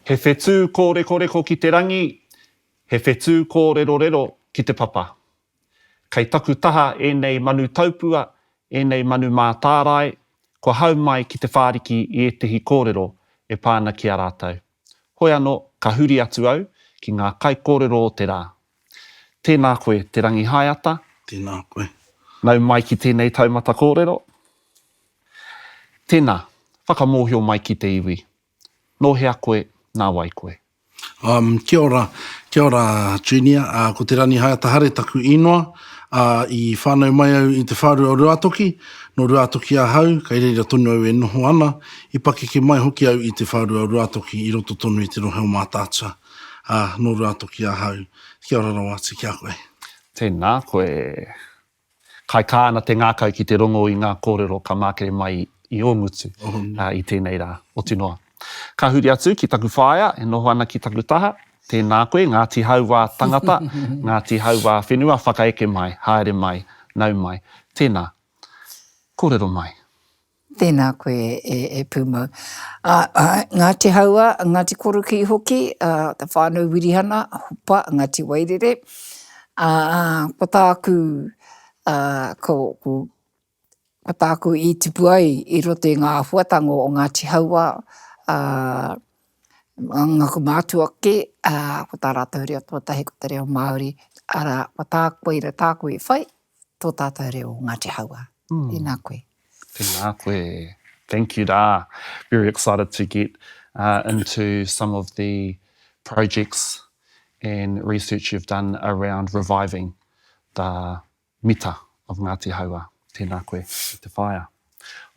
He whetū kōrekoreko ki te rangi, he whetū kōrerorero ki te papa. Kei taku taha ēnei manu taupua, ēnei manu mātārae, kua hau mai ki te whāriki i ētehi kōrero e pā ana ki a rātou. Hoi anō, ka huri atu au ki ngā kaikōrero o te rā. Tēnā koe Te Rangihaeata. Tēnā koe. Nau mai ki tēnei taumata kōrero. Tēnā, whakamōhio mai ki te iwi. Nō hea koe, nā wai koe? Um, kia ora, kia ora Junior, uh, ko Te Rangihaeata Hare taku īnoa, uh, i whānau mai au i te whārua o Ruātoki, nō Ruātoki ahau, kei reira tonu au e noho ana, i pakeke mai hoki au i te whārua o Ruātoki i roto tonu i te rohe o Mātaatua, uh, nō Ruātoki ahau. Kia ora rawa atu ki a koe. Tēnā koe. Kaikā ana te ngākau ki te rongo i ngā kōrero ka mākere mai i ō ngutu i tēnei rā, oti noa. Ka huri atu ki taku whaea e noho ana ki taku taha, tēnā koe, Ngāti Hauā tangata, Ngāti Hauā whenua, whakaeke mai, haere mai, nau mai. Tēnā, kōrero mai. Tēnā koe e Pūmau. Ngāti Hauā, Ngāti Korokī hoki, te whānau Wirihana, Hopa, Ngāti Wairere. Ko tāku, ko, ko, ko tāku i tupu ai i roto i ngā āhuatanga o Ngāti Hauā, ngaku mātua kē, ko tā rātou reo tuatahi ko te reo Māori, arā, ko tāku, koira tāku i whai, tō tātou reo o Ngāti Hauā. Tēnā koe. Tēnā koe. Thank you rā. Very excited to get into some of the projects and research you've done around reviving the mita of Ngāti Hauā. Tēnā koe e te whaea.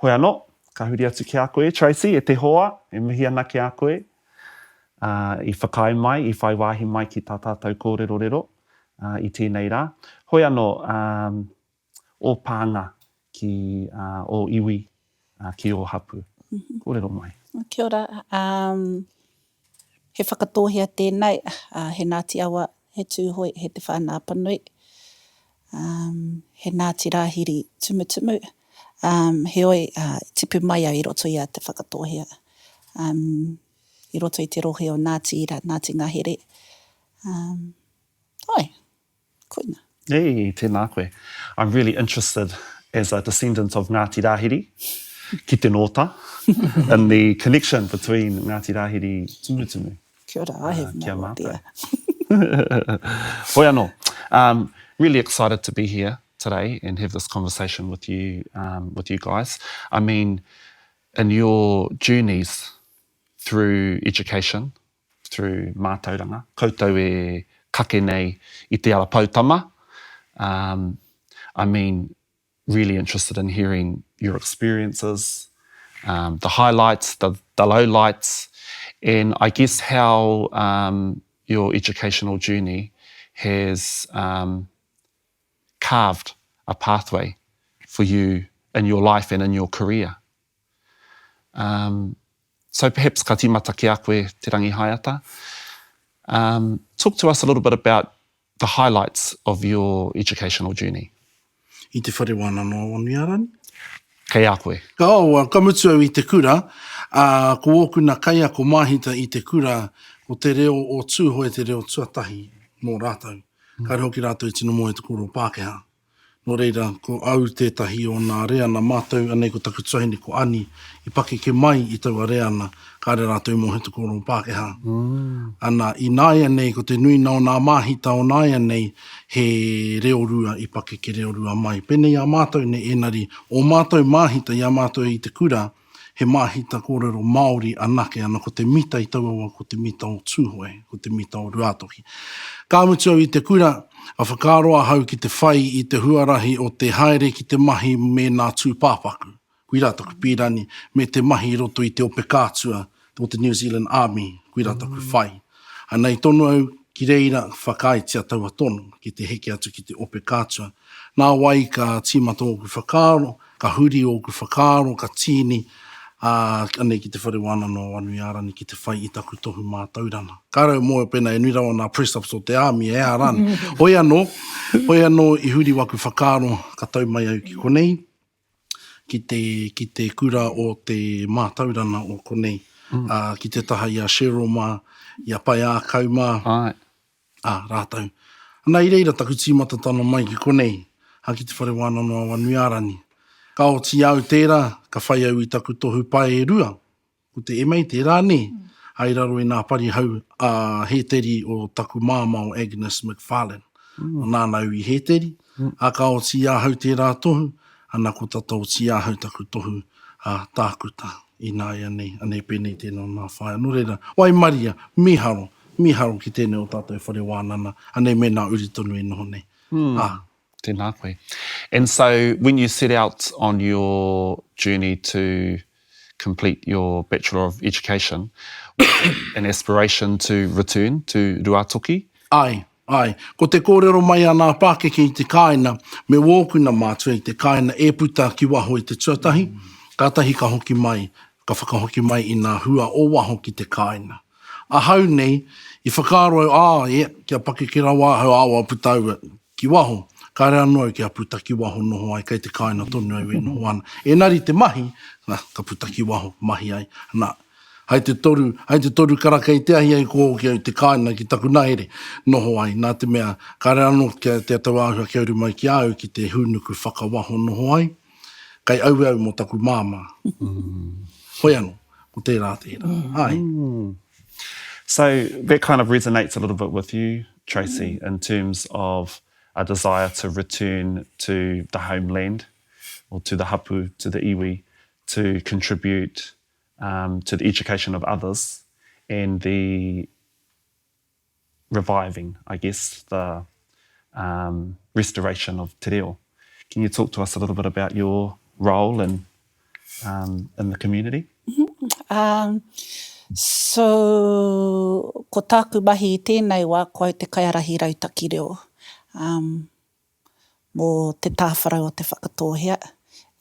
Hoi anō, ka huri atu ki a koe, Tracey, e te hoa, e mihi ana ki a koe i whakaae mai, i whai wāhi mai ki tā tātou kōrerorero i tēnei rā. Hoi anō, ō pānga ki ō iwi, ki ō hapū. Kōrero mai. Kia ora. He Whakatōhea tēnei, he Ngāti Awa, he Tūhoe, he Te Whānau-a-Apanui, he Ngāti Rāhiri Tumutumu, heoi, tipu mai au i roto i a Te Whakatōhea, i roto i te rohe o Ngāti Ira, Ngāti Ngahere. Āe, koina. Hey, tēnā koe. I'm really interested as a descendant of Ngāti Rāhiri ki te nōta in the connection between Ngāti Rāhiri Tumutumu. Kia ora, I have no idea. Hoi anō, um, really excited to be here today and have this conversation with you, um, with you guys. I mean, in your journeys through education, through mātauranga, koutou e kake nei i te ara poutama, um, I mean, really interested in hearing your experiences, um, the highlights, the, the lowlights, and I guess how um, your educational journey has um, carved a pathway for you in your life and in your career. Um, so perhaps ka tīmata ki a koe, Te Rangihaeata. Um, talk to us a little bit about the highlights of your educational journey. I te whare wānanga o Awanuiārani. Kei a koe. Ka, oh, ka mutu au i te kura, ā, ko ōku na kaiako māhita i te kura, ko te reo o Tūhoe te reo tuatahi mō rātou. Kāre hoki rātou i tino mōhio te kōrero Pākehā. Nō reira, ko au tētahi o nā reana mātou, anei ko taku tuahine ko Ani, i pakeke mai i taua reana, kāre rātou i mōhio te kōrero Pākehā. Ana, ināianei, ko te nuina o nā māhita o nāianei, he reorua i pakeke reorua mai. Pēnei i a mātou nei, ēnari, ō mātou māhita i a mātou i te kura, he māhita kōrero Māori anake, ana ko te mita i taua wā ko te mita o Tūhoe, ko te mita o Ruātoki. Ka mutu au i te kura, ka whakaaro ahau ki te whai i te huarahi o te haere ki te mahi me nā tūpāpaku, koirā taku pīrani, me te mahi i roto i te ope kātua o te New Zealand Army, koirā taku whai. Ana i tono au ki reira whakaaetia taua tono ki te heke atu ki te ope kātua. Nā wai ka tīmata ōku whakaaro, ka huri ōku whakaaro, ka tīni, ā, anei ki te whare wānanga o Awanuiārani ki te whai i taku tohu mātauranga. Kāre au mōhio pēnā e nui rawa nā press-ups o te army e ā rānei. Hoi anō, hoi anō i huri waku whakaaro ka tau mai au ki konei, ki te, ki te kura o te mātauranga o konei. ā, ki te taha i a Cheryl mā, i a Paeākau mā, ā, rātou. Ana i reira taku tīmatatana mai ki konei, ā, ki Te Whare Wānanga o Awanuiārani. Ka oti au tērā, ka whai au i taku tohu paerua, Ko te MA tērā nē, hai raro i nā parihau a hēteri o taku māmā o Agnes McFarlane. Nāna au i hēteri, ā, ka oti i ahau tērā tohu, ana ko tata oti i ahau taku tohu a tākuta ināianei, anei pēnei tēnā o nā whaea. Nō reira, waimaria, mīharo, mīharo ki tēnei o tātou whare wānana, anei me nā uri tonu e noho nei. Ā. Tēnā koe. And so when you set out on your journey to complete your Bachelor of Education, was it an aspiration to return to Ruatoki? Āe, āe. Ko te kōrero mai a nā pākeke i te kāina, me wōku na mātua i te kāina e puta ki waho i te tuatahi, kātahi ka hoki mai, ka whakahoki mai i nā hua o waho ki te kāina. Ahau nei, i whakaaro au, ā, yeah, kia pakeke rawa ahau, ā, wā puta au ki waho. Kāre anō au kia puta ki waho noho ai, kei te kāinga tonu au e noho ana. Engari te mahi, nā, ka puta ki waho, mahi ai. Nā, hai te toru, hai te toru karaka i te ahiahi kua hoki au i te kāinga ki taku nahere noho ai, nā te mea, kāre anō kia, te tauāhua kia uru mai ki a au ki te hūnuku whakawaho noho ai. Kei aue au mō taku māmā. Hoi anō, ko tērā tērā. Āe. So that kind of resonates a little bit with you, Tracey, in terms of a desire to return to the homeland or to the hapu, to the iwi, to contribute um, to the education of others and the reviving, I guess, the um, restoration of te reo. Can you talk to us a little bit about your role in, um, in the community? Mm -hmm. um, so, ko tāku mahi i tēnei wā, ko au te kaiarahi rautaki reo. Um, mō Te Tāwharau o Te Whakatōhea,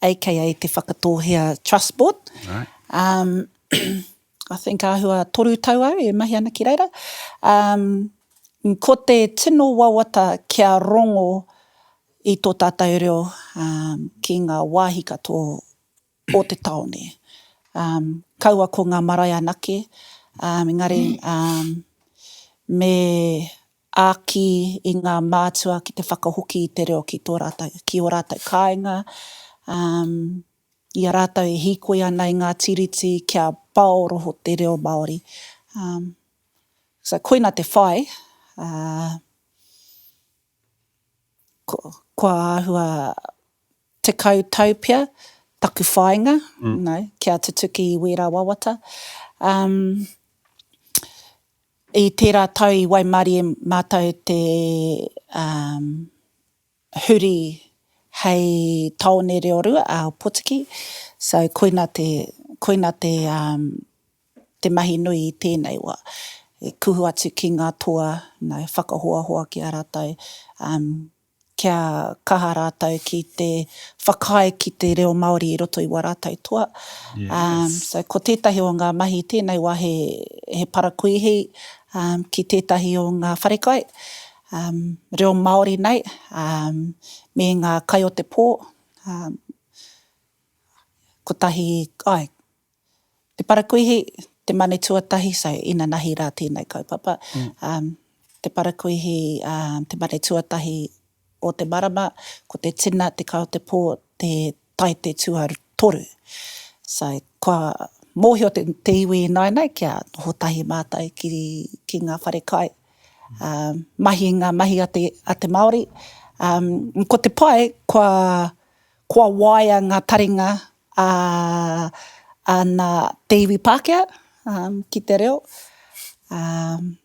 aka Te Whakatōhea Trust Board. Right. Um, I think āhua toru tau au e mahi ana ki reira. Um, ko te tino wawata kia rongo i tō tātou reo um, ki ngā wāhi katoa o te tāone. Um, kaua ko ngā marae anake, um, engari um, me āki i ngā mātua ki te whakahoki i te reo ki tō rātou, ki ō rātou kāinga, um, i a rātou e hīkoi ana i ngā tiriti kia paoroho te reo Māori. Um, so koina te whai, uh, kua āhua 10 tau pea taku whāinga, mm. no, kia tutuki i wērā wawata. Um, I tērā tau i waimarie mātou te um, huri hei tāone reo rua a Ōpōtiki, so koina te, koina te, um, te mahi nui i tēnei wā. E kuhu atu ki ngā toa, no, whakahoahoa ki a rātou, um, kia kaha rātou ki te whakaae ki te reo Māori i roto i wā rātou toa. Yes. Um, so ko tētahi o ngā mahi tēnei wā he, he parakuihi um, ki tētahi o ngā wharekai, um, reo Māori nei, um, me ngā kai o te pō, um, kotahi, ai, Te parakuihi, te mane tuatahi, so inanahi rā tēnei kaupapa, um, te parakuihi, um, te mane tuatahi o te marama, ko te tina, te kai o te pō, te taite tuatoru. So, kua mōhio te, te iwi ināianei kia noho tahi mātou ki, ki ngā whare kai, um, mahi i ngā mahi a te, a te Māori. Um, ko te pai, kua, kua waia ngā taringa a, a nā te iwi Pākehā um, ki te reo. Um,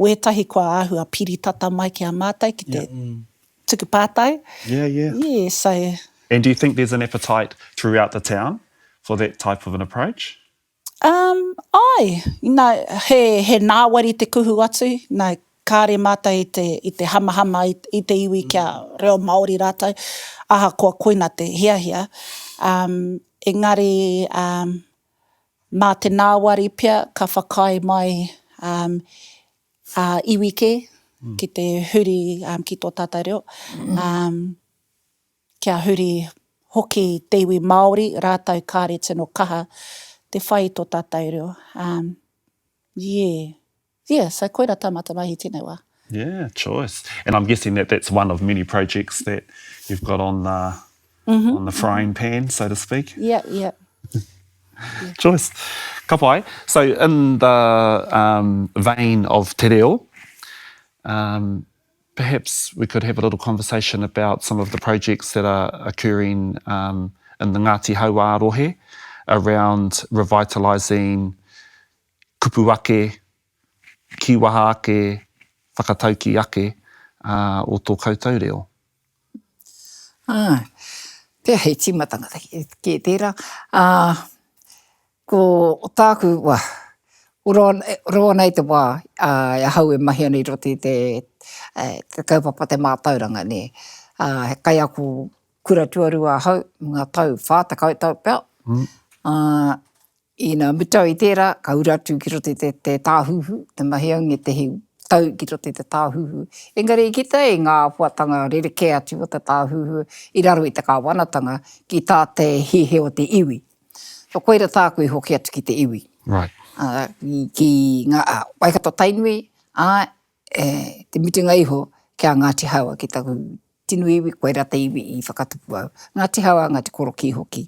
wētahi kua āhua piri tata mai ki a mātou ki te yeah. Mm. tuku pātai. Yeah, yeah. Yeah, so... And do you think there's an appetite throughout the town for that type of an approach? Um, āe, ina, he, he nāwari te kuhu atu, ina, kāre mātou i te, i te hamahama i, i te iwi kia reo Māori rātou, ahakoa koina te hiahia. Um, engari, um, mā te nāwari pea ka whakaae mai um, a iwi kē ki te huri um, ki tō tātou reo. Um, kia huri hoki te iwi Māori, rātou kāre tino kaha te whai i tō tātou reo. Um, yeah. Yeah, so koira tā mātou mahi i tēnei wā. Yeah, choice. And I'm guessing that that's one of many projects that you've got on the, mm -hmm. on the frying pan, so to speak. Yeah, yeah. Choice. Ka pai. So in the um, vein of te reo, um, perhaps we could have a little conversation about some of the projects that are occurring um, in the Ngāti Hauā rohe around revitalising kupu ake, kīwaha ake, whakatauki ake uh, o tō koutou reo. Āe, pea he tīmatanga kē tērā. Ā, ko tāku, wā, roa, roa nei te wā ā, ahau e mahi ana i roto i te, te kaupapa te mātauranga, nē. Ā, he kaiako kura tuarua ahau mō ngā tau 40 tau pea. Ā, Ina mutu au i tērā, ka uru atu ki roto i te, te tāhuhu, te mahi au ngētehi tau ki roto i te tāhuhu. Engari i kite ai ngā āhuatanga rerekē atu o te tāhuhu i raro i te kāwanatanga ki tā te hiahia o te iwi. So koira tāku i hoki atu ki te iwi. Right. Ā, ki ngā, Waikato Tainui, āe, e, te mutunga iho ki a Ngāti Haua, ki taku tino iwi, koirā te iwi i whakatupu au. Ngāti Haua, Ngāti Korokī hoki.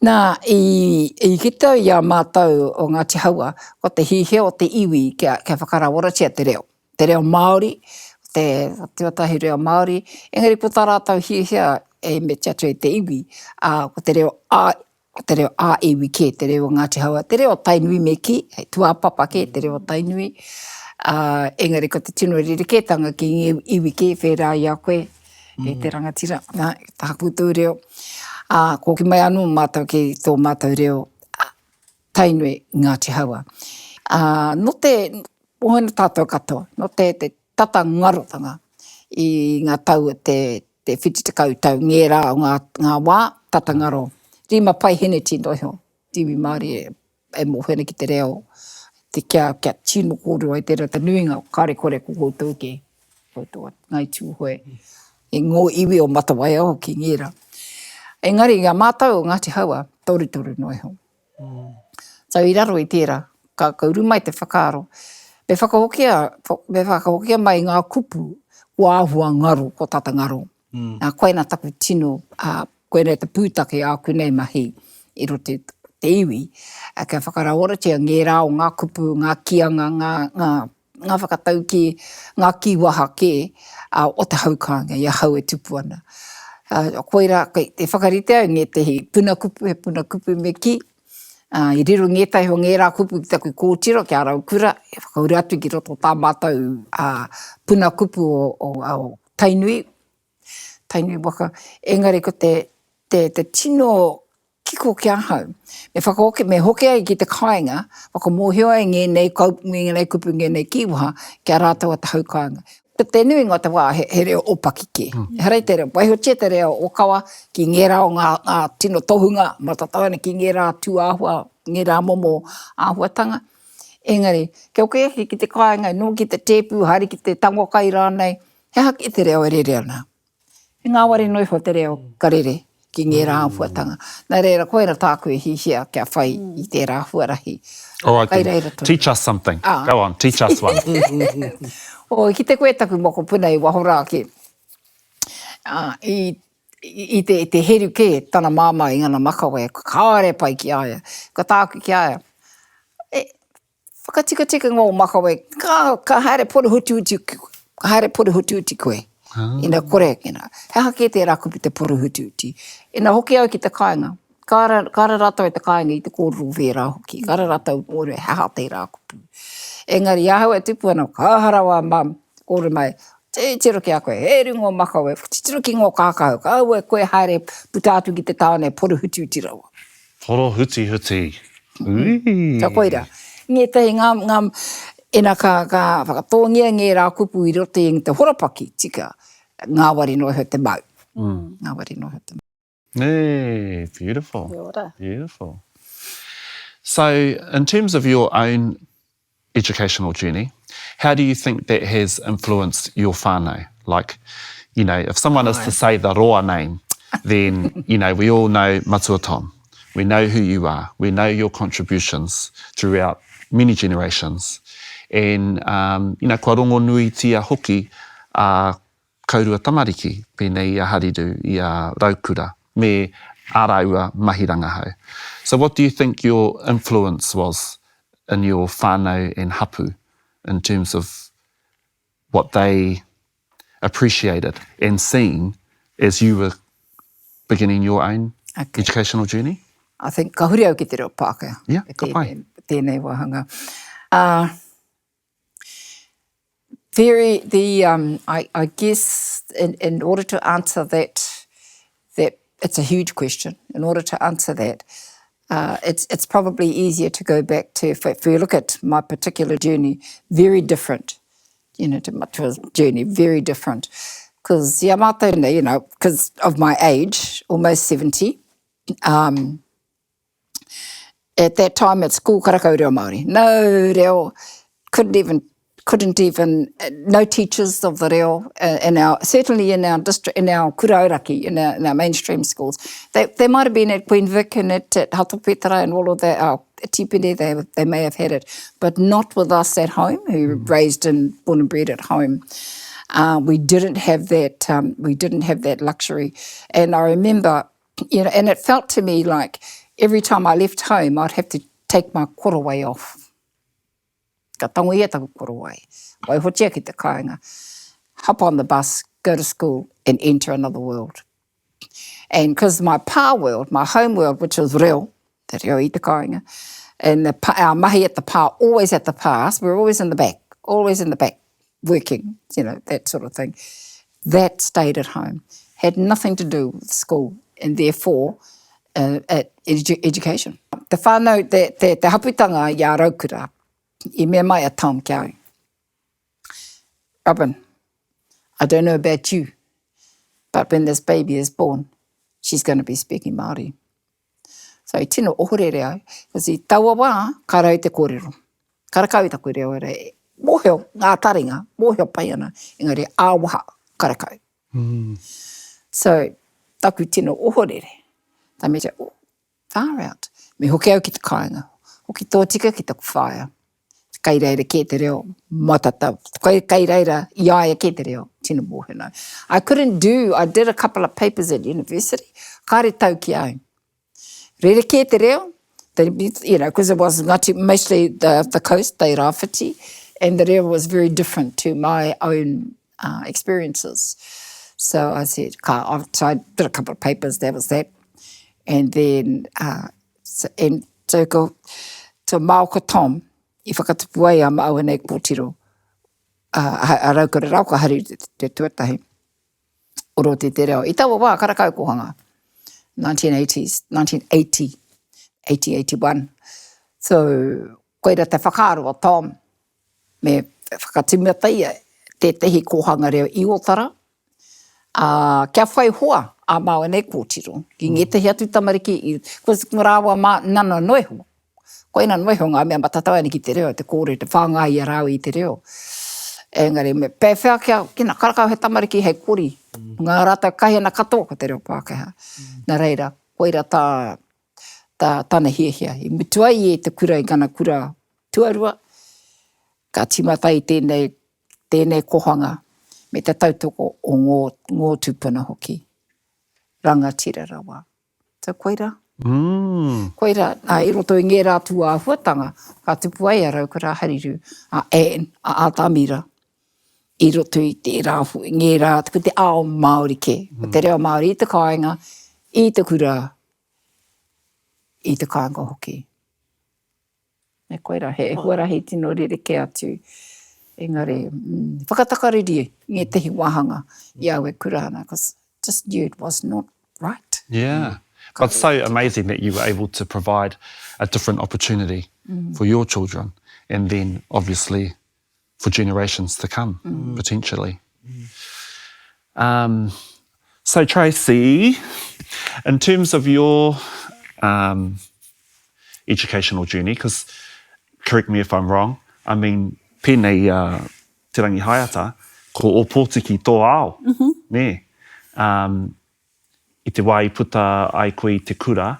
Nā, i, i kite au i a mātou o Ngāti Haua, ko te hihia o te iwi kia, kia whakaraworatia te reo. Te reo Māori, te tuatahi reo Māori, engari ko tā rātou hihia e metia atu e te iwi, ā, ko te reo ā, Ko te reo ā-iwi kē te reo o Ngāti Hauā, te reo o Tainui me kī, hei tūāpapa kē te reo o Tainui, ā, engari ko te tino rerekētanga ki ngē iwi kē whērā i a koe, e te rangatira, nā, tā koutou reo. Ā, kua hoki mai anō mātou ki tō mātou reo Tainui, Ngāti Hauā. Ā, nō te, mōhio tātou katoa, nō te, te tata ngarotanga i ngā tau o te te 70 tau ngērā o ngā, ngā wā, tata ngaro. Rima paiheneti noa iho, te iwi Māori e, e mōhio ana ki te reo, te kia, kia tino kōrero ai te reo, te nuinga, kāre kore ko koutou kē, koutou a Ngāi Tūhoe, e ngō iwi o Matawaia hoki ngērā. Engari, i a mātou o Ngāti Haua, torutoru noa iho. So i raro i tērā, ka, ka uru mai te whakaaro, me whakahokia, me whakahokia mai ngā kupu kua āhua ngaro, kua tata ngaro. Mm. Nā, koina taku tino, ā, koina te pūtake āku nei mahi i roto i te iwi, ā, kia whakarauoratia ngērā o ngā kupu, ngā kīanga, ngā, ngā, ngā whakataukī, ngā kīwaha kē o te hau kāinga i ahau e tupu ana. Koirā, kei te whakarite au ngētehi puna kupu, he puna kupu me kī, i riro ngētahi o ngērā kupu ki taku kōtiro, ki a Raukura, i whakauru atu ki roto o tā mātou puna kupu o Tainui, Tainui waka, engari ko te, te, te tino kiko ki ahau, me whakahoki, me hoki ai ki te kāinga, whakamōhio ai ngēnei kau, ngēnei kupu, ngēnei kīwaha ki a rātou a te hau kāinga. Ko te nuinga o te wā, he, he reo ōpaki kē. Mm. Ehara i te reo, waihotia te reo ōkawa ki ngērā o ngā, ngā tino tohunga, matatau ana ki ngērā tūāhua, ngērā momo āhuatanga. Engari, kia hoki ake ki te kāinga, noho ki te tēpu, haere ki te tango kai rānei, He aha kē te reo e rere ana? He ngāwari noa iho te reo ka rere ki ngērā āhuatanga. Nā reira, koira tāku e hihia kia whai i tērā huarahi. All right then, teach us something. Go on, teach us one. Oh, i kite koe taku mokopuna i waho rā ki, i, i te, te heru kē tana māmā i ngana makawe, kāore pai ki a ia. Ko tāku ki a ia, e, Whakatikatika ngō makawe, ka, ka haere poruhutuhutu, ka haere poruhutuhutu koe. Ah. Ina kore, ina, he aha kē tērā kupu te poruhutuhutu. Ina hoki au ki te kāinga, kāre, kāre rātou i te kāinga i te kōrero wērā hoki, kāre rātou mōhio he aha tērā kupu. Engari i ahau e tupu ana, kaha rawa a mum, kōrero mai, titiro ki a koe, he ru ngō makawe, titiro ki ngō kākahu, kaua koe haere puta atu ki te tāone poruhutuhutu rawa. Toro hutihuti. Ui! Ka koira. Ngētehi ngā, ngā, ina ka, ka whakatōngia ngērā kupu i roto i te horopaki, tika, ngāwari noa iho te mau. Ngāwari noa iho te mau. Hey, beautiful. Kia ora. Beautiful. So, in terms of your own educational journey, how do you think that has influenced your whānau? Like, you know, if someone is to say the Roa name, then, you know, we all know Matua Tom. We know who you are. We know your contributions throughout many generations. And, um, you know, kua rongonuitia hoki a kaurua tamariki, pēnei i a Hariru, i a Raukura, me ā rāua mahi rangahau. So what do you think your influence was in your whānau and hapu in terms of what they appreciated and seen as you were beginning your own okay. educational journey? I think ka huri au ki te reo Pākehā. Yeah, ka pai. Tēnei wāhanga. Uh, very, the, um, I, I guess in, in order to answer that, that it's a huge question. In order to answer that, uh, it's, it's probably easier to go back to, if, if we look at my particular journey, very different, you know, to Matua's journey, very different. Because Yamato, you know, because of my age, almost 70, um, at that time at school, karakau reo Māori. No reo, couldn't even, couldn't even, no teachers of the reo uh, in our, certainly in our district, in our kura auraki, in our, in our mainstream schools. They, they might have been at Queen Vic and at, at Hato Petera and all of that, our Tipene, they, they may have had it, but not with us at home, who mm. raised and born and bred at home. Uh, we didn't have that. Um, we didn't have that luxury, and I remember you know, and it felt to me like every time I left home, I'd have to take my korowai off. Ka tangohia taku korowai. Waihotia ki te kāinga. Hop on the bus, go to school, and enter another world. And because my pā world, my home world, which was reo, te reo i te kāinga, and the pa, our mahi at the pā, always at the pā, we were always in the back, always in the back, working, you know, that sort of thing. That stayed at home. Had nothing to do with school and therefore uh, at edu education. Te whānau, te, te, te haputanga i a Raukura, i mea mai a Tom ki au. Robin, I don't know about you, but when this baby is born, she's going to be speaking Māori. So i tino ohorere au, because i taua wā, ka rau te kōrero. Karakau i taku reo ere, mōhio ngā taringa, mōhio pai ana, engari ā-waha, karakau. Mm. So, taku tino ohorere, ta me te, oh, far out. Me hoki au ki te kāinga, hoki tōtika ki taku whaea. Kei reira kē te reo matatau, kei, kei reira i a ia kē te reo, tino mōhio nau. I couldn't do, I did a couple of papers at university, kāre tau ki au. Rerekē te reo, the, you know, because it was Ngāti, mostly the, the coast, te rāwhiti, and the reo was very different to my own uh, experiences. So I said, ka, so I did a couple of papers, that was that. And then, uh, so, and so ko, to Maoka Tom, i whakatupu ai a maua nei kōtiro, uh, a Raukura rau ka hari te, te tuatahi, o roto i te reo. I taua wā, karakau kōhanga, 1980s, 1980, 80, 81. So, koira te whakaaro a Tom, me whakatimata ia tētehi kōhanga reo i Ōtara, ā, kia whai hoa ā māua nei kōtiro ki ngētehi atu tamariki i, ko rāua mā, nana noa iho, koina noa iho ngā mea matatau ana ki te reo, te kōrero, te whāngai i a rāua i te reo. Engari me pēwhea kia, kina, karakau he tamariki hei kori, ngā rātou kahi ana katoa ko te reo Pākehā. Nā reira, koira tā, tā tana hiahia. I mutu ai ia i te kura i tana kura tuarua, ka tīmata i tēnei, tēnei kohanga me te tautoko o ngō, ngō tūpuna hoki. Rangatira rawa. So koira. Mm. Koira, nā, i roto i ngērā tūāhuatanga, ka tupu ai a Raukura Hariru, a Anne, a Atamira, i roto i tērā, ngērā, ko te ao Māori kē, ko te reo Māori i te kāinga, i te kura, i te kāinga hoki. Me koira, he huarahi tino rerekē atu, engari, mm, whakatakariri ngētehi wāhanga i au e kura ana, because just knew it was not right. Yeah. But so amazing that you were able to provide a different opportunity mm. for your children and then obviously for generations to come, mm. potentially. Mm. Um, so Tracy, in terms of your um, educational journey, because correct me if I'm wrong, I mean, pēnei uh, Te Rangi Haeata, ko Ōpōtiki tō ao, mm -hmm. nē. Um, i te wā i puta ai koe i te kura,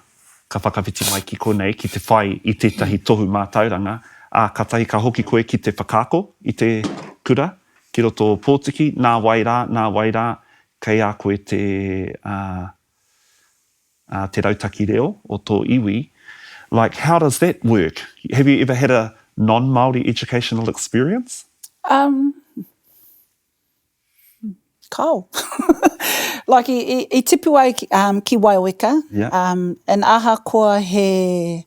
ka whakawhiti mai ki konei ki te whai i tētahi tohu mātauranga, ā, kātahi ka hoki koe ki te whakaako i te kura ki roto o Pōtiki, nā wai rā, nā wai rā, kei a koe te, ā, ā, te rautaki reo o tō iwi, like how does that work? Have you ever had a non-Māori educational experience? Um, Kao. Like i, i, i tipu ai ki, um, ki Waioeka, Yeah. um, and ahakoa he,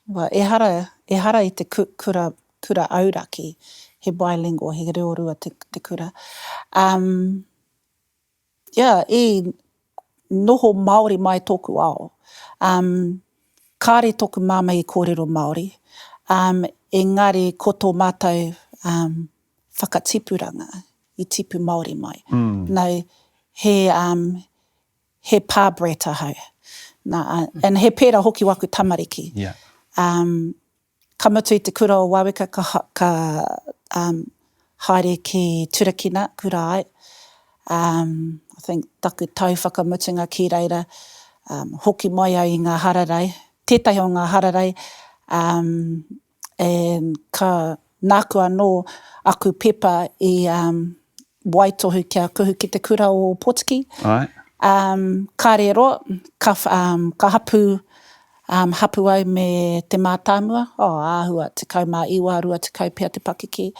well, ehara, ehara i te ku, kura, kura auraki, he bilingual, he reo rua te, te kura. Um, yeah, i noho Māori mai tōku ao. Um, kāre tōku māmā i kōrero Māori, um, engari ko tō mātou um, whakatipuranga i tipu Māori mai. Mm. No, he, um, he pā brat ahau. Nā, uh, and he pērā hoki waku tamariki. Yeah. Um, Ka mutu i te kura o Waweka ka, ka um, haere ki Turakina, kura ai. Um, I think taku tau whakamutunga ki reira, um, hoki mai au i ngā hararei, tētahi o ngā hararei, um, and ka, nāku anō aku pepa i um, waitohu kia kuhu ki te kura o Ōpōtiki. Āe. Um, kāre roa, ka, um, ka hapū, um, hapū au me te mātāmua, oh, āhua, 19, 20 pea te pakeke,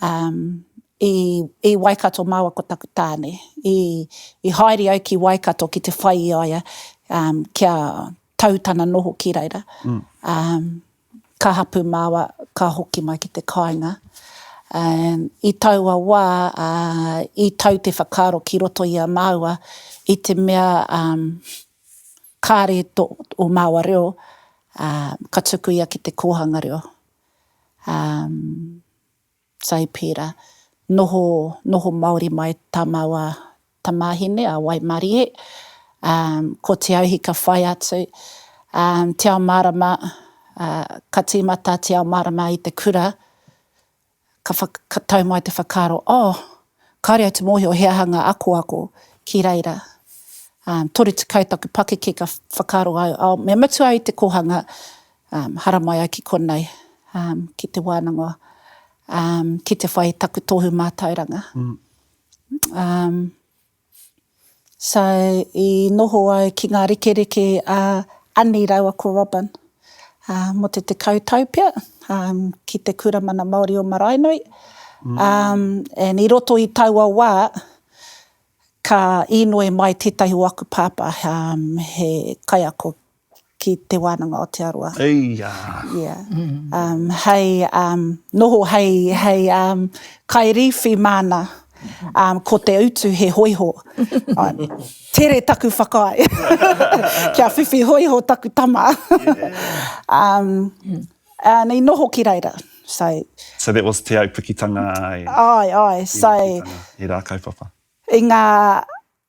um, i, i Waikato māua ko taku tāne. I, i haere au ki Waikato ki te whai i a ia, um, kia tau tana noho ki reira. Mm. Um, ka hapū māua, ka hoki mai ki te kāinga. And i taua wā, i tau te whakaaro ki roto i a māua, i te mea kāre tō ō māua reo, ka tuku ia ki te kōhanga reo. So i pērā. Noho, noho Māori mai tā māua tamāhine a Waimarie, ā, ko Te Auhi ka whai atu, ā, Te Ao Mārama, ā, ka tīmata Te Ao Mārama i te kura, ka whak, ka tau mai te whakaaro, oh, kāore au te mōhio he aha ngā akoako ki reira. Ā, 30 taku pakeke ka whakaaro au, oh, me mutu au i te kōhanga, Um, haramai au ki konei, um, ki te wānanga, um, ki te whai taku tohu mātauranga. Mm. Um, so, i noho au ki ngā rekereke a Ani raua ko Robin, uh, mo te tekau tau pea, um, ki te Kura Mana Māori o Maraenui. Mm. Um, and i roto i taua wā, ka īnoi mai tētahi o aku pāpā, um, he kaiako ki Te Wānanga o Aotearoa. Eia! Yeah. Um, hei um, noho hei, hei um, kairīwhi māna, um, ko te utu he hōiho. Tere taku whakaae kia whiwhi hōiho taku tama. um, and i noho ki reira. So, So that was Te Aupikitanga e. Ai, ai. So, He rā kaupapa. I ngā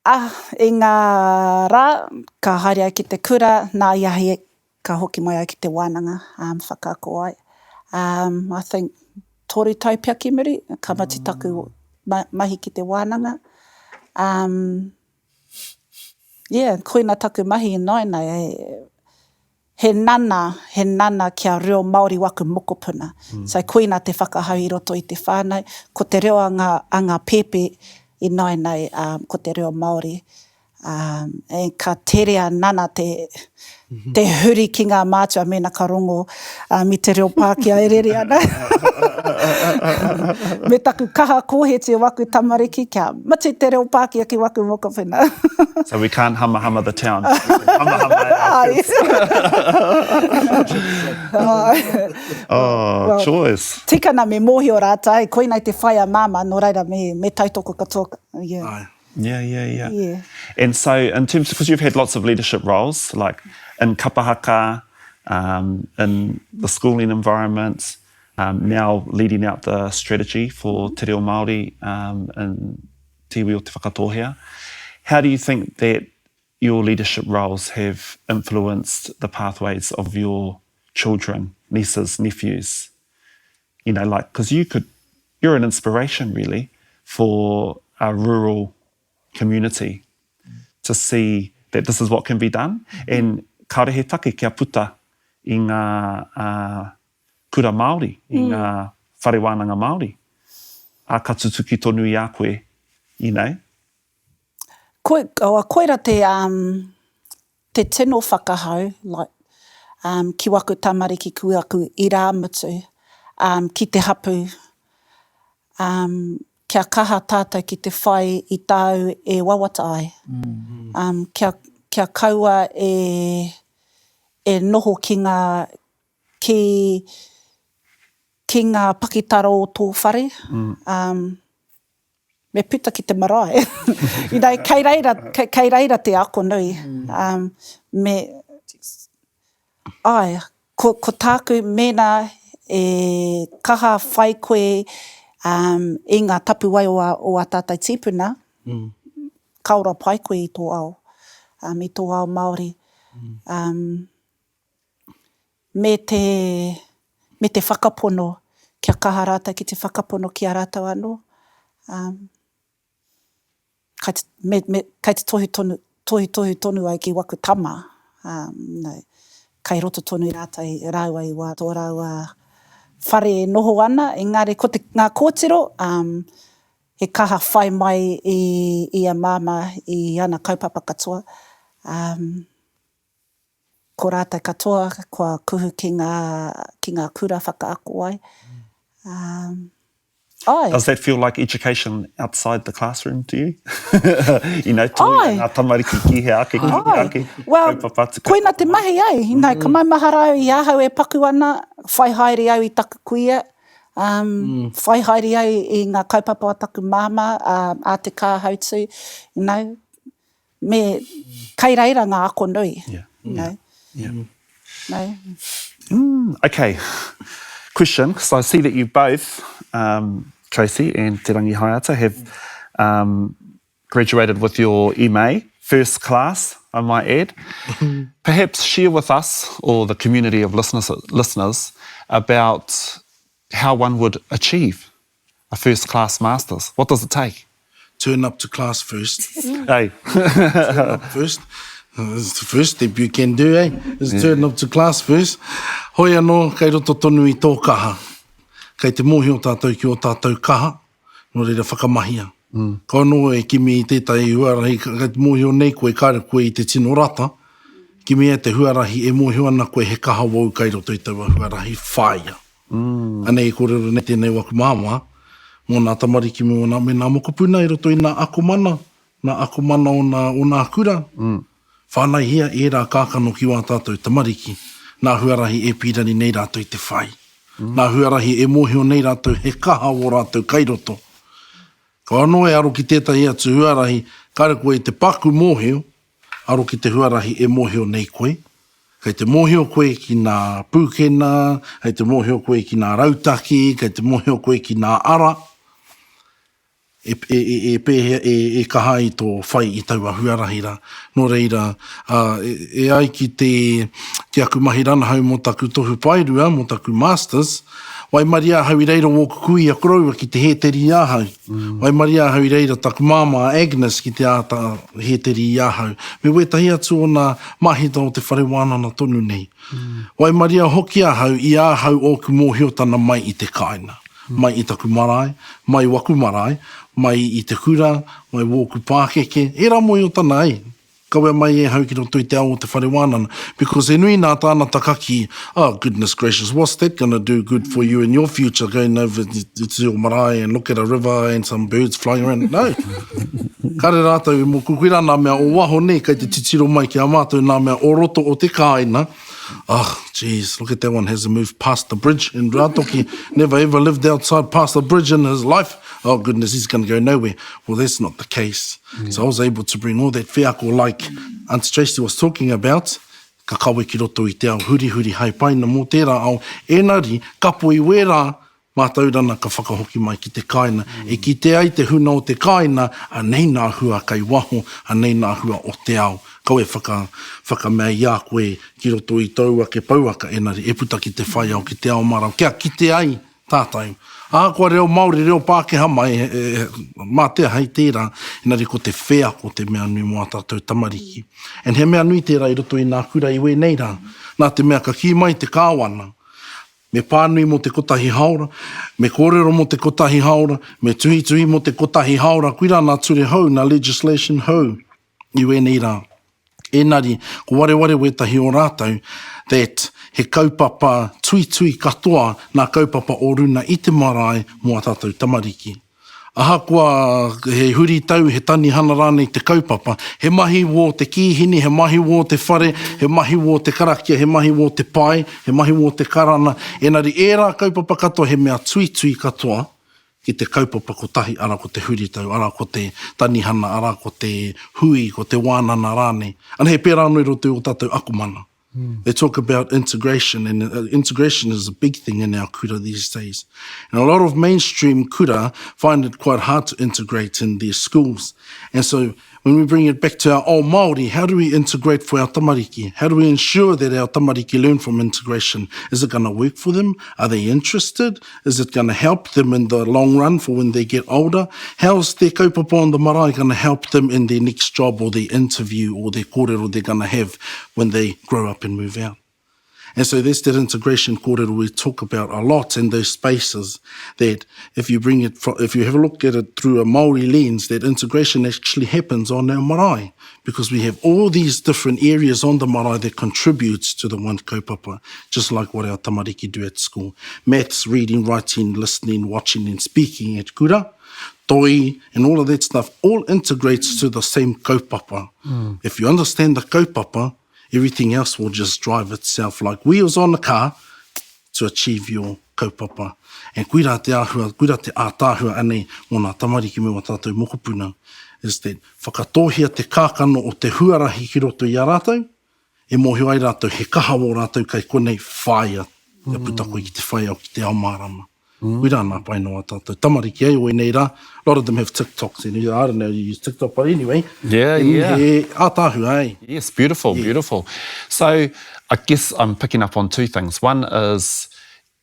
Ā, i ngā rā, ka haere au ki te kura, nā i ahi ka hoki mai au ki te wānanga, ā, whakaako ai. Um, I think toru tau pea ki muri, ka mutu taku mahi ki te wānanga. Um, yeah, koina taku mahi ināianei, He nana, he nana kia reo Māori waku mokopuna. So koina te whakahau i roto i te whānau, ko te reo a ngā, a ngā pēpi ināianei, ko te reo Māori. And ka tere a Nana te, te huri ki ngā mātua mēnā ka rongo i te reo Pākehā e rere ana. Me taku kaha kōheti o waku tamariki kia mutu te reo Pākehā ki waku mokopuna. So we can't hamahama the town. We can hamahama our kids. Oh, well, choice. Tikana me mōhio rātou, koinei te whai a māmā, nō reira me, me tautoko katoa. Yeah. Aye. Yeah, yeah, yeah. Yeah. And so in terms, because you've had lots of leadership roles, like in kapahaka, um, in the schooling environment, um, now leading out the strategy for Te Reo Māori um, in Te Iwi o Te Whakatōhea. How do you think that your leadership roles have influenced the pathways of your children, nieces, nephews? You know, like, because you could, you're an inspiration really for a rural community to see that this is what can be done. And kāore he take kia puta i ngā kura Māori, i ngā whare wānanga Māori, ā, ka tutuki tonu i a koe, you know. Koi, koira te, um, te tino whakahau, like, um, ki waku tamariki, ki waku irāmutu, um, ki te hapū, um, kia kaha tātou ki te whai i tāu e wawata ai. Um, kia, kia kaua e, e noho ki ngā, ki, ki ngā pakitara o tō whare. Um, me puta ki te marae. You know, kei reira, kei, kei reira te ako nui. Um, me, āe, ko, ko tāku mēnā e kaha whai koe um, i ngā tapuwae o ā, o ā tātou tīpuna, mm. ka ora pai koe i tō ao, um, i tō ao Māori. Um, me te, me te whakapono, kia kaha rātou ki te whakapono ki a rātou anō. Um, kai te, me, me, kai te tohu tonu, tohutohu tonu au ki waku tama, um, no, kai roto tonu rātou, rāua i wā tō rāua whare e noho ana, engari ko te, ngā kōtiro, um, he kaha whai mai i, i a māmā i ana kaupapa katoa. Um, Ko rātou katoa kua kuhu ki ngā, ki ngā kura whakaako ai. Um, āe. Does that feel like education outside the classroom to you? You know, toia ngā tamariki ki hea ake, ki hea ake, well, kaupapa atu, kaupapa Koina te mahi ai, you know, ka maumahara au i ahau e paku ana, whai haere au i taku kuia, um, mm. whai haere au i ngā kaupapa a taku māmā, um, a Te Kāhautu, you know, Me, kai reira ngā ako nui. Yeah. You know? Yeah. No. Mm, okay. Question, because I see that you both, um, Tracy and Te Rangi Haeata, have um, graduated with your MA, first class, I might add. Perhaps share with us or the community of listeners, listeners about how one would achieve a first class masters? What does it take? Turn up to class first. Hey. turn up first. It's the first step you can do, eh? Is yeah. turn up to class first. Hoi anō, kei roto tonu i tō kaha. Kei te mōhio tātou ki o tātou kaha, nō reira whakamahia. Mm. Kau anō e kimi i tētahi huarahi, kei te mōhio nei koe, kāre koe i te tino rata, kimia te huarahi e mōhio ana koe he kaha wou kei roto i taua huarahi, whāia. Anei e kōrero nei tēnei o aku māmā mō nā tamariki me ōna, me nā mokopuna i roto i nā akomana, nā akomana o nā, o nā kura. Whānaihia ērā kākano ki wā tātou tamariki, nā huarahi e pīrani nei rātou te whai. Nā huarahi e mōhio nei rātou he kaha wō rātou kai roto. Kau anō e aro ki tētahi atu huarahi, kāre koe i te paku mōhio, Aro ki te huarahi e mōhio nei koe. Kei te mōhio koe ki nā pūkena, kei te mōhio koe ki nā rautaki, kei te mōhio koe ki nā ara e, e, e, e pēhea, e, e kaha ai tō whai i taua huarahi rā. Nō reira, ā, e, e ai ki te, ki aku mahi ranahau mō taku tohu paerua, mō taku Masters, Waimaria ahau i reira wōku kuia koroua ki te hēteri i ahau. Waimaria ahau i reira taku māmā a Agnes ki te āta hēteri i ahau, me wētahi atu o nā māhita o te whare wānana tonu nei. Waimaria hoki ahau i ahau ōku mōhiotana mai i te kāinga, mai i taku marae, mai waku marae, mai i te kura, mai wōku pākeke, ērā mōhiotana ai. Kawea mai e hau ki roto i te ao o te whare wānana. Because he nui nā tānata ka kī, oh goodness gracious, what's that gonna do good for you in your future going over to your marae and look at a river and some birds flying around. No. Kare rātou i mō koirā nā mea o waho nei kei te titiro mai ki a mātou nā mea o roto o te kāina. Oh, jeez, look at that one, hasn't moved past the bridge in Ruatoki, never ever lived outside past the bridge in his life. Oh goodness, he's gonna go nowhere. Well, that's not the case. So I was able to bring all that wheako like Aunty Tracey was talking about, ka kawe ki roto i te ao hurihuri hai paina mō tērā ao, engari kapo i wērā mātaurana ka whakahoki mai ki te kāina, e kite ai te huna o te kāina, anei nā hua kei waho, anei nā hua o te ao. Kawe whaka, whakamea i a koe ki roto i tōu ake pouaka, engari e puta ki te whai ao, ki te ao mārama, kia kite ai. Tātou. Ahakoa reo Māori, reo Pākehā mai, mā te aha i tērā, engari ko te wheako te mea nui mō ā tātou tamariki. And he mea nui tērā i roto i nā kura i wēnei rā. Nā te mea ka kī mai te Kāwana, me pānui mō te kotahi haora, me kōrero mō te kotahi haora, me tuhituhi mō te kotahi haora, koirā nā ture hou, nā legislation hou i wēnei rā. Enari, ko wareware wētahi o rātou that he kaupapa tuitui katoa nā kaupapa o runa i te marae mō a tātou tamariki. Ahakoa he huritau, he tanihana rānei te kaupapa, he mahi wō te kīhini, he mahi wō te whare, he mahi wō te karakia, he mahi wō te pae, he mahi wō te karana, enari ērā kaupapa katoa he mea tuitui katoa ki te kaupapa kotahi, arā ko te huritau, arā ko te tanihana, arā ko te hui, ko te wānana rānei. Ana he pērā anō i roto i ō tātou akomanga. They talk about integration and integration is a big thing in our kura these days. And a lot of mainstream kura find it quite hard to integrate in their schools. And so when we bring it back to our ao Māori, how do we integrate for our tamariki? How do we ensure that our tamariki learn from integration? Is it going to work for them? Are they interested? Is it going to help them in the long run for when they get older? How's their kaupapa on the marae going to help them in their next job or their interview or their kōrero they're going to have when they grow up and move out? And so that's that integration kōrero we talk about a lot in those spaces that if you bring it, if you have a look at it through a Māori lens, that integration actually happens on our marae because we have all these different areas on the marae that contributes to the one kaupapa, just like what our tamariki do at school. Maths, reading, writing, listening, watching and speaking at kura, toi and all of that stuff all integrates to the same kaupapa. Mm. If you understand the kaupapa, Everything else will just drive itself like wheels on a car to achieve your kaupapa. And koirā te āhua, koirā te ātaahua anei mō nā tamariki me wā tātou mokopuna is that whakatōhia te kākano o te huarahi ki roto i a rātou, e mōhio ai rātou he kaha wō rātou kai konei whāia kia puta koe ki te whai ao ki te ao mārama. Koirā nā pai noa tātou tamariki ai o ēnei rā. A lot of them have TikToks and I don't know you use TikTok but anyway. Yeah, yeah. He ātaahua ai. Yes, beautiful, yeah. beautiful. So I guess I'm picking up on two things. One is,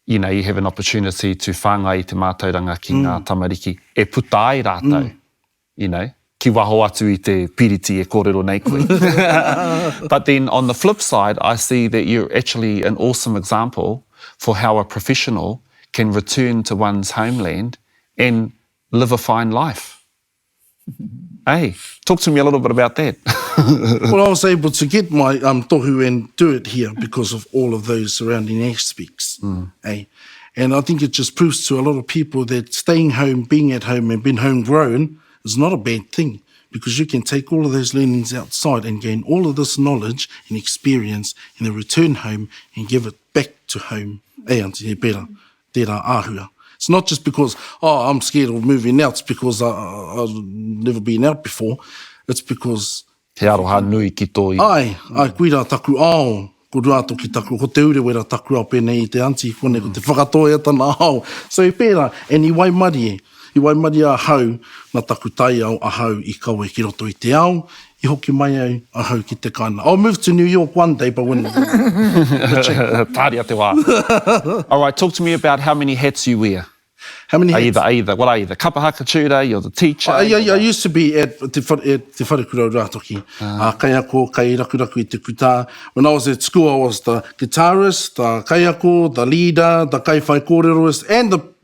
you know, you have an opportunity to whāngai i te mātauranga ki ngā tamariki e puta ai rātou. You know, ki waho atu i te piriti e kōrero nei koe. But then on the flip side, I see that you're actually an awesome example for how a professional can return to one's homeland and live a fine life. Hey, talk to me a little bit about that. well, I was able to get my um, tohu and do it here because of all of those surrounding aspects. Mm. Eh? And I think it just proves to a lot of people that staying home, being at home and being homegrown is not a bad thing because you can take all of those learnings outside and gain all of this knowledge and experience and then return home and give it back to home. E auntie, he pērā, tērā āhua. It's not just because, oh, I'm scared of moving out, it's because I, I've never been out before. It's because He aroha nui ki tō iwi. Āe, āe, koirā taku ao, ko Ruātoki taku, ko Te Urewera taku ao pēnei i te aunty i konei, ko Te Whakatōhea tana ao. So i pērā, and i waimarie, i waimarie ahau nā taku taiao ahau i kawe ki roto i te ao, i hoki mai ai ahau ki te kāinga. I'll move to New York one day, but when... Tāria te wā. Alright, talk to me about how many hats you wear. How many hats? Are you the, are you the, what are you, the kapa haka tutor, you're the teacher? I, I, I used to be at te, whare, at te wharekura o Rātoki. Ah. Uh, kaiako, kai rakuraku i te kutā. When I was at school, I was the guitarist, the kaiako, the leader, the kaiwhaikōreroist, and the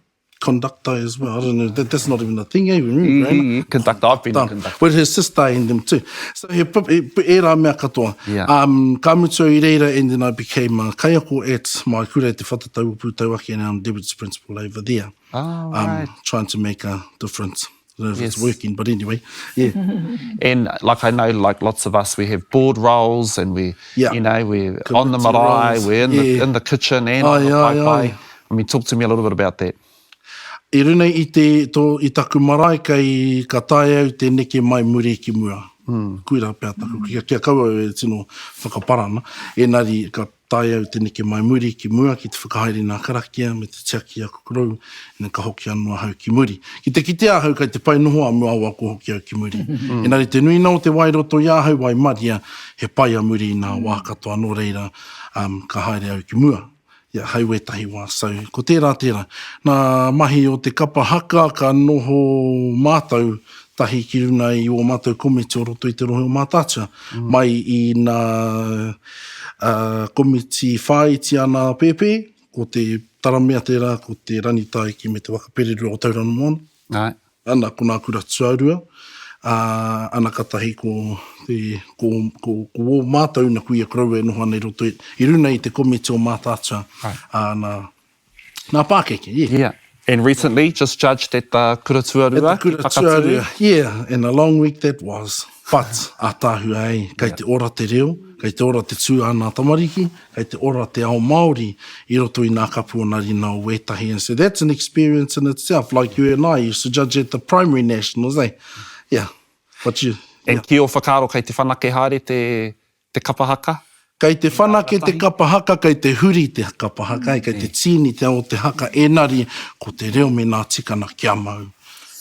conductor as well. I don't know, that, that's not even a thing, eh? Mm, mm, conductor, I've been a conductor. With his sister in them too. So he, he, ērā mea katoa. Yeah. Um, ka mutu au i reira, and then I became a kaiako at my kura at Te Whatatau o Pūtauaki, and I'm deputy principal over there. Oh, um, right. Trying to make a difference. I don't know if yes. it's working, but anyway, yeah. and like I know, like lots of us, we have board roles and we, yeah. you know, we're on the marae, roles. we're in, yeah. the, in the kitchen and aye, on the aye, paepae. Aye. I mean, talk to me a little bit about that. I runga i te, tō, i taku marae kei, ka taea au te neke mai muri ki mua. Koirā pea taku, kia, kia kaua au e tino whakaparana, engari ka taea au te neke mai muri ki mua ki te whakahaere i ngā karakia me te tiaki i aku korou, ina ka hoki anō ahau ki muri. Ki te kite ahau kei te pai noho a mua awa kua hoki au ki muri. Engari te nuinga o te wā i roto i ahau waimaria, he pai a muri i ngā wā katoa nō reira, um, ka haere au ki mua. Yeah, hei wētahi wā. So, ko tērā tērā. Nā mahi o te kapa haka ka noho mātou tahi ki runa i ō mātou komiti o roto i te rohe o Mātaatua. Mm. Mai i nā uh, komiti whāiti a nā pēpē, ko te Taramea tērā, ko te Ranitāiki me te Waka Pererua o Tauranga Moana. Ai. Ana, ko nā kura tuarua, ā, ana katahi ko te, ko, ko, ko ō mātou na kuia koroua e noho ana i roto i, i runa i te komiti o Mātaatua, ā, nā, nā pākeke, yeah. Yeah. And recently just judged at the kura tuarua. At the kura tuarua, yeah, and a long week that was. But, ātaahua ai, kei te ora te reo, kei te ora te tū a nā tamariki, kei te ora te ao Māori i roto i nā kapu o nā rina o wētahi. And so that's an experience in itself, like you and I used to judge at the primary nationals, eh? Yeah, but you, yeah. And ki ō whakaaro kei te whanake haere te te kapa haka? Kei te whanake te kapa haka, kei te huri te kapa haka, kei te tīni te ao o te haka, enari ko te reo me nā tikana kia mau.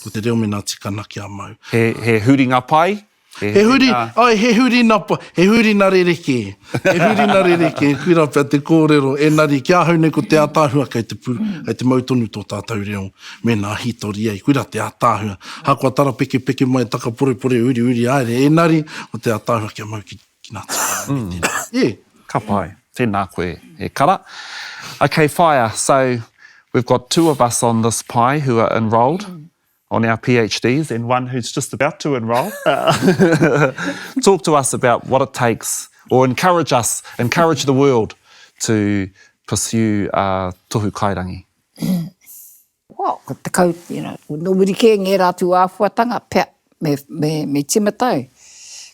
Ko te reo me nā tikana kia mau. He, he huringa pai? He, he huri, ai, he hurina, he hurina rerekē. He hurina rerekē, koirā pea te kōrero, enari ki ahau nei ko te ātaahua kei te, pū, kei te mau tonu tō tātou reo me nā hītori ai, koirā te ātaahua. Ahakoa tarapekepeke mai, takaporepore, uriuri haere, enari ko te ātaahua kia mau ki Ki nā tikanga me tēnā. Yeah. Ka pai. Tēnā koe, e kara. Okay, Whaea, so we've got two of us on this pae who are enrolled on our PhDs and one who's just about to enrol. Talk to us about what it takes or encourage us, encourage the world to pursue a tohu kairangi. Well, ko te kau, you know, nō muri kē ngērā tūāhuatanga pea me, me, me tīmata au.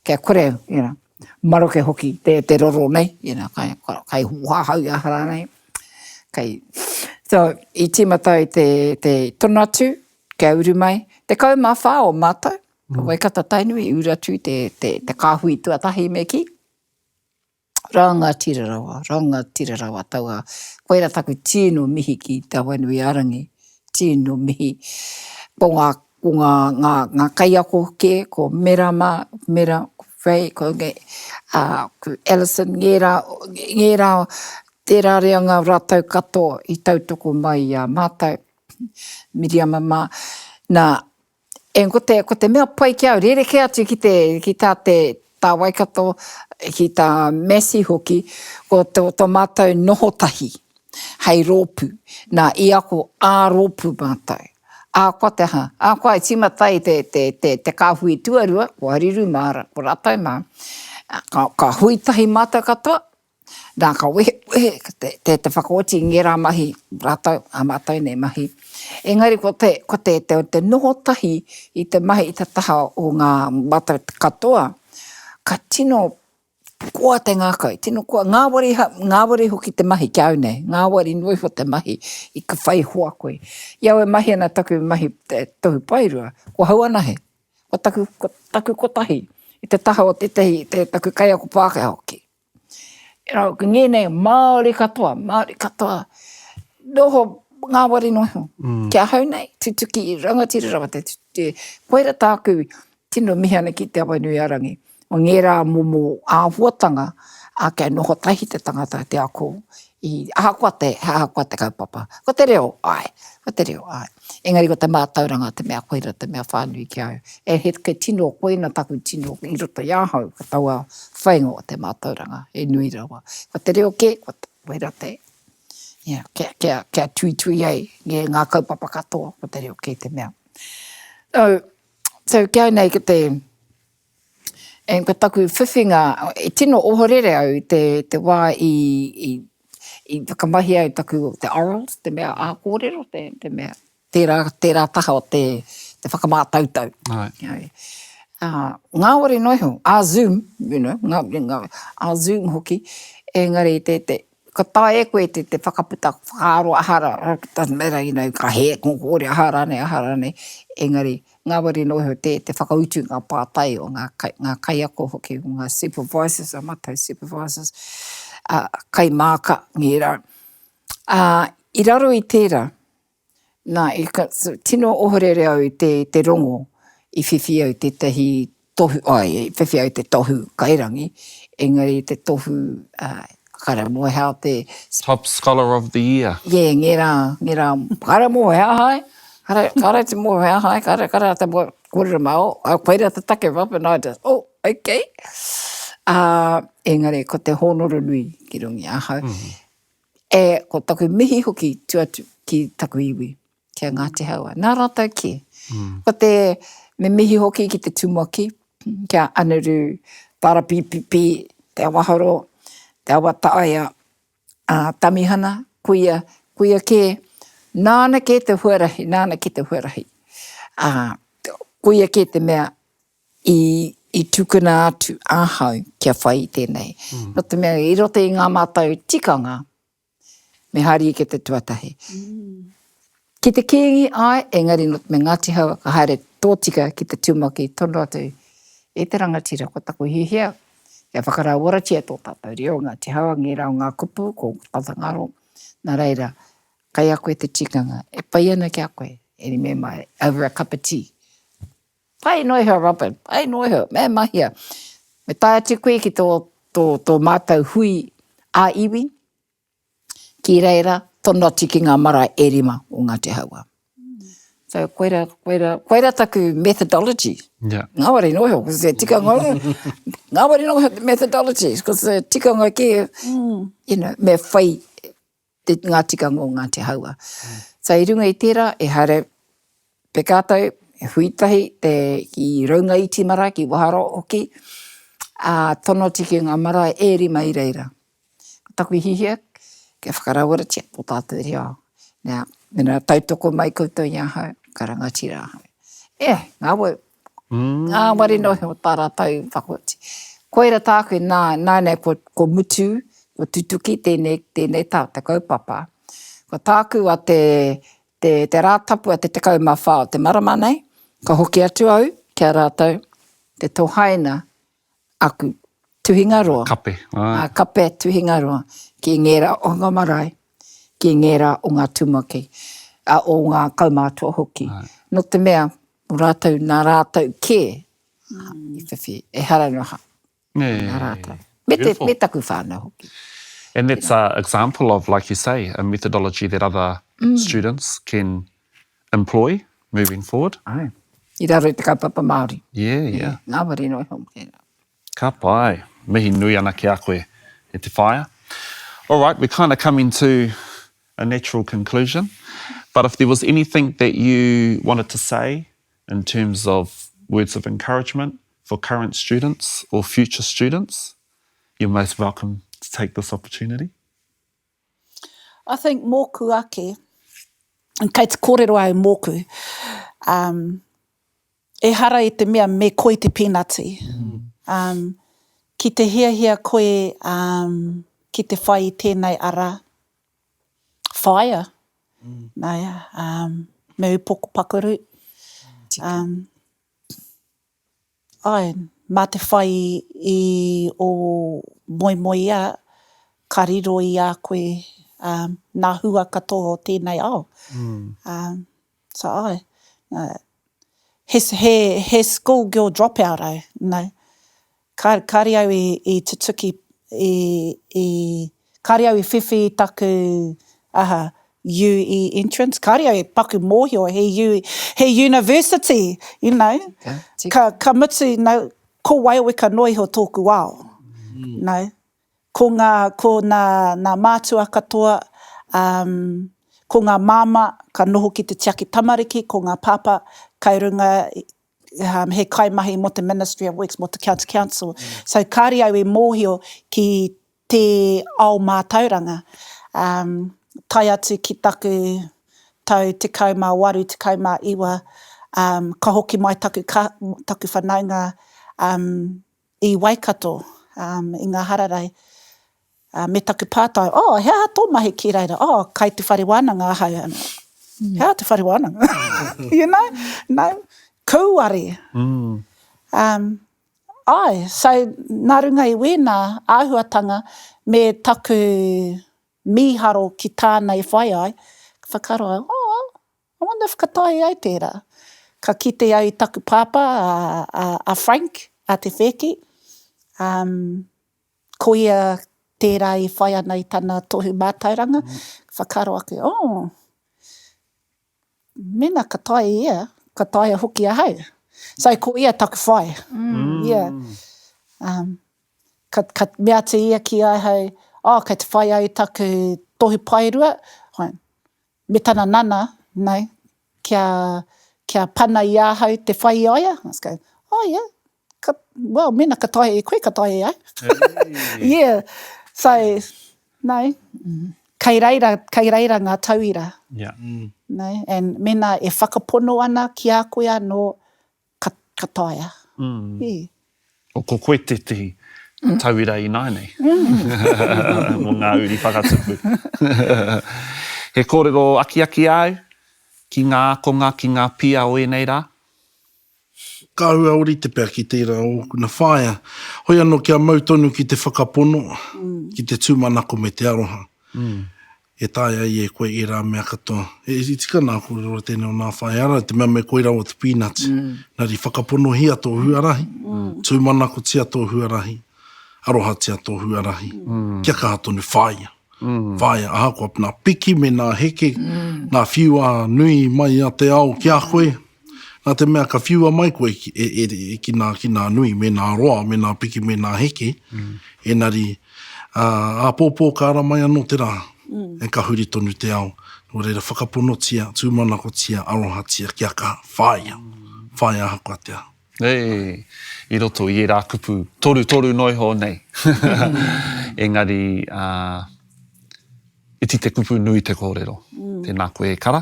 Kia kore, you know, maroke hoki te, te roro nei, you know, kai, kai hōhā hau i aha rānei. Kai, so, i tīmata au te, te tono atu, kia uru mai, 14 o mātou, mm. Waikato Tainui, i uru atu te, te, te kāhui tuatahi me kī. Rangatira rawa, rangatira rawa taua, koira taku tino mihi ki Te Awanuiarangi, tino mihi. Ko ngā, ko ngā, ngā, ngā kaiako kē, ko Mera mā, Mera, ko Ray, ko, ā, ko Alison, ngērā, ngērā, tērā reanga rātou katoa i tautoko mai i a mātou, Miriama mā. Nā, E, ko te, ko te mea pai ki au, rerekē atu ki te, ki tā te, tā Waikato, ki tā Massey hoki, ko tō, tō mātou noho tahi hei rōpū. Nā, i ako ā-rōpū mātou. Ahakoa te aha, ahakoa i tīmata ai te, te, te, te kāhui tuarua, ko Hariru mā, ko rātou mā, ka, ka hui tahi mātou katoa, Nā, ka wehe, wehe, te, te, te whakaoti i ngērā mahi, rātou, ā mātou nei mahi. Engari ko te, ko te, te, te noho tahi i te mahi i te taha o ngā mātou katoa, ka tino koa te ngākau, tino koa, ngāwari, ngāwari hoki te mahi ki a au nei, ngāwari noa iho te mahi i ka whai hoa koe. I au e mahi ana taku mahi te tohu paerua, ko hau anahe, ko taku, ko taku kotahi i te taha o tētahi, te, taku kaiako Pākehā hoki. Ko ngēnei Māori katoa, Māori katoa, noho ngāwari noa iho. Mm. Ki ahau nei, tutuki, rangatira rawa te, te, koira tāku tino mihi ana ki Te Awanuiarangi, o ngērā momo āhuatanga, ā, kia noho tahi te tangata te ako, i, ahakoa te, ahakoa te kaupapa. Ko te reo, āe, ko te reo, āe. Engari ko te mātauranga te mea koira te mea whānui ki a au. E he ke tino koina taku tino i roto i ahau ko taua whainga o te mātauranga he nui rawa. Ko te reo kē, ko koira te, yeah, kia, kia, kia tuitui ai ngā kaupapa katoa ko te reo kē te mea. So, so ki au nei ko te, And ko taku whiwhinga, e tino ohorere au i te, te wā i, i, i whakamahi au taku, te orals, te mea ā-kōrero, te, te mea, tērā, tērā taha o te, te whakamātautau. Āe. Ā, ngāwari noa iho, ā-Zoom, you know, ngā, ngā, ā-Zoom hoki, engari te, te, ka taea e koe te, te whakaputa whakaaro aha rā, doesn't matter, you know, ka hē, kōkōre, aha rānei, aha rānei, engari, Ngāwari noa iho te, te whakautu i ngā pātai o ngā, kai, ngā kaiako hoki, o ngā supervisors, a mātou supervisors, ā, kaimāka ngērā. Ā, i raro i tērā, nā, i ka, tino ohorere au i te, te rongo i whiwhi au tētahi tohu, āe, i whiwhi au te tohu kairangi, engari te tohu, ā, Kare mō hea te... Top Scholar of the Year. Yeah, ngērā, ngērā, kare mō hea hai, kare, kare te mō hea hai, kare, kare te mō, kōrero mai, oh, oh, koira te take, Robin, I just, oh, okay. Ā, engari, ko te hōnore nui ki runga i ahau. Mm -hmm. E, ko taku mihi hoki tu atu ki taku iwi, ki a Ngāti Hauā. Nā rātou kē. Mm. Ko te, me mihi hoki ki te tumuaki, ki a Anaru Tarapīpipi, Te Awahoro, Te Awataia, a Tamihana, kuia, kuia kē, nāna kē te huarahi, nāna kē te huarahi. Ā, koia kē te mea i, i tukuna atu ahau kia whai i tēnei. Mm. Nō te mea, i roto i ngā mātou tikanga, me haere ki te tuatahi. Mm. Ki te Kīngi, āe, engari nō te mea Ngāti Haua ka haere tōtika ki te tumaki tono atu e te rangatira ko taku hiahia kia whakarauoratia tō tātou reo Ngāti Haua, ngērā o ngā kupu, ko Whangaro. Nā reira, kei a koe te tikanga, e pai ana ki a koe, e me mai, over a cup of tea. Pai noa iho Robin, pai noa iho, me mahia. Me tae atu koe ki tō, tō, tō mātou hui ā-iwi, ki reira tono atu ki ngā marae e rima o Ngāti Hauā. So koira, koira, koira taku methodology. Yeah. Ngāwari noa iho, because te tikanga, ngāwari noa iho te methodology, because te tikanga kē, you know, me whai te, ngā tikanga o Ngāti Hauā. So i runga i tērā, e haere peka atu, e hui tahi te, ki Raungaiti marae, ki Waharoa hoki, ā, tono atu ki ngā marae e rima i reira. Ko taku hihia, kia whakarauoratia tō tātou reo. Nā, mena tautoko mai koutou i ahau, ka rangatira ahau. E, ngāwari, ngāwari noa iho tā rātou whakaoti. Koira tāku, nā, nānei ko, ko mutu, ko tutuki tēnei, tēnei tā te kaupapa. Ko tāku a te, te, te rā tapu a te 14 o te marama nei, ka hoki atu au ki a rātou, te tohaina aku tuhinga roa. Kape, āe. Ā, kape tuhinga roa ki ngērā o ngā marae, ki ngērā o ngā tumuaki, ā, o ngā kaumātua hoki. Āe. Nō te mea, mō rātou, nā rātou kē i whiwhi, ehara noa nā rātou. Me te, me taku whānau hoki. And that's a example of, like you say, a methodology that other students can employ moving forward. Ae. I raro i te kaupapa Māori. Yeah, yeah. Ngāwari noa iho tērā. Ka pai. Mihi nui ana ki a koe, e te whaea. All right, we're kind of coming to a natural conclusion, but if there was anything that you wanted to say in terms of words of encouragement for current students or future students, you're most welcome to take this opportunity. I think mōku ake, kei te kōrero au mōku, um, ehara i te mea me koi te pīnati. Um, ki te hiahia koe um, ki te whai i tēnei ara, whāia. Mm. Nā, um, me upoko pakaru. Um, Āe, mā te whai i ō moemoeā, ka riro i a koe ngā hua katoa o tēnei ao. So āe, he, he, he school girl dropout au, you know. Kāre au i tutuki i, i, kāre au i whiwhi i taku, aha, UE entrance, kāre au e paku mōhio he U, he university, you know. Tika, tika. Ka, ka mutu, you know, ko Waioweka noa iho tōku ao, you know. Ko ngā, ko nā, nā mātua katoa, um, ko ngā māmā ka noho ki te tiaki tamariki, ko ngā pāpā kai runga um, he kaimahi mō te Ministry of Works, mō te County Council. So kāre au i mōhio ki te ao mātauranga. Um, tae atu ki taku tau 18, 19, um, ka hoki mai taku, ka, taku whanaunga um, i Waikato, um, i ngā hararei. Ā, me taku pātai, oh, he aha tō mahi ki reira? Oh, kai te whare wānanga ahau. He aha te whare wānanga? You know? No. Kūare. Um, āe, so nā runga i wēnā āhuatanga me taku mīharo ki tāna i whai ai, ka whakaaro au, oh, I wonder if ka taea ai tērā. Ka kite au i taku pāpā, a, a, a Frank, a Te Whēki, um, Ko ia tērā e whai ana i tana tohu mātauranga, whakaaro ake, oh, mēnā ka taea ia, ka taea hoki ahau. So ko ia taku whai. Yeah. Um, ka, ka mea atu ia ki ahau, oh, kei te whai au i taku tohu paerua, me tana nana, no, kia, kia pana i ahau te whai i a ia. I was going, oh yeah, ka, well, mena ka taea e koe, ka taea e au. Yeah, so, no, kei reira, kei reira ngā tauira. Yeah. No, and mena e whakapono ana ki a koe anō, ka, ka taea. Mm. Yeah. O, ko koe tētehi tauira ināianei mō ngā uri whakatupu. He kōrero akiaki āu ki ngā ākonga, ki ngā pia o ēnei rā? Ka hua ōrite pea ki tērā o ōku na whaea. Hoi anō kia mau tonu ki te whakapono, ki te tūmanako me te aroha. E taea ai e koe ērā mea katoa. E tika nā kōrero tēnei o nā whaea ara, te mea me koi rawa te pīnati. Engari whakaponohia tō huarahi, tūmanakotia tō huarahi, arohatia tō huarahi, kia kaha tonu whāia. Whāia, ahakoa nā piki me nā heke, nā whiua nui mai a te ao ki a koe, Nā te mea ka whiua mai koe ki, e, e, e, ki, nā, ki nā nui, me nā roa, me nā piki, me nā heke, mm. enari, ā, āpōpō ka ara mai anō te rā, mm. e ka huri tonu te ao. Nō reira, whakaponotia, tūmanakotia, arohatia, kia kaha, whāia, mm. whāia ahakoa te aha. E, i roto i ērā kupu torutoru noa iho nei. Engari, ā, Iti te kupu, nui te kōrero. Tēnā koe e kara.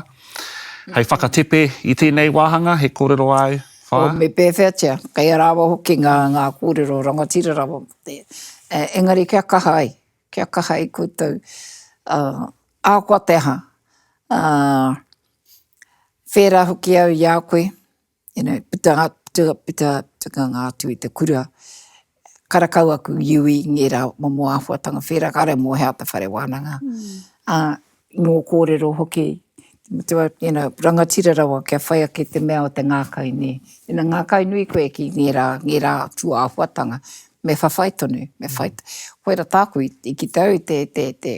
Hei whakatepe i tēnei wāhanga, he kōrero āu, whaea? Oh, me pēwheatia, kei a rāua hoki ngā, ngā kōrero rangatira rawa. Engari kia kaha ai, kia kaha ai koutou, uh, ahakoa te aha, uh, whērā hoki au i a koe, you know, puta, puta, puta, tukanga atu i te kura, karakau aku iwi ngērā momo āhuatanga whērā, kāre mō hea te whare wānanga. Mm. Ā, ngō kōrero hoki, matua, you know, rangatira rawa kia whai ake te mea o te ngākau nui. Ina ngākau nui koe ki ngērā, ngērā tūāhuatanga, me whawhai tonu, me whai, koira tāku i, i kite au i te, te, te,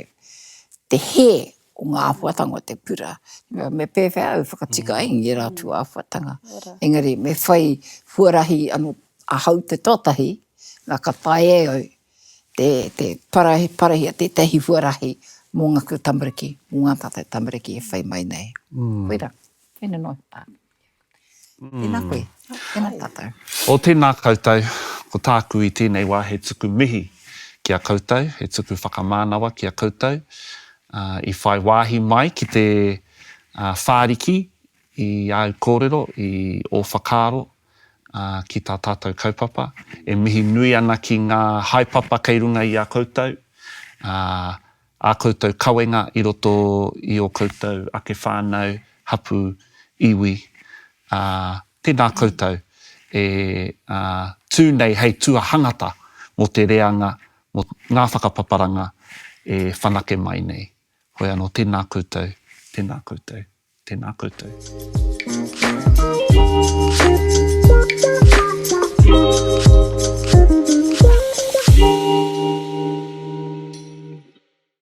te hē o ngā āhuatanga o te kura. Me pēwhea au whakatika ai i ērā atu āhuatanga. Engari me whai huarahi anō ahau te tuatahi, nā ka taea e au te, te parahi, parahia tētahi huarahi mō ngaku tamariki, mō ngā tātou tamariki e whai mai nei. Koira, koina noa tāku. Tēnā koe, tēnā tātou. O tēnā koutou, ko tāku i tēnei wā he tuku mihi ki a koutou, he tuku whakamānawa ki a koutou, i whai wāhi mai ki te whāriki i āu kōrero, i ō whakaaro ki tā tātou kaupapa. E mihi nui ana ki ngā haepapa kei runga i a koutou, ā koutou kawenga i roto i ō koutou ake whānau, hapū, iwi, ā, tēnā koutou e, ā, tū nei hei tuahangata mō te reanga, mō ngā whakapaparanga e whanake mai nei. Hoi anō, tēnā koutou, tēnā koutou, tēnā koutou.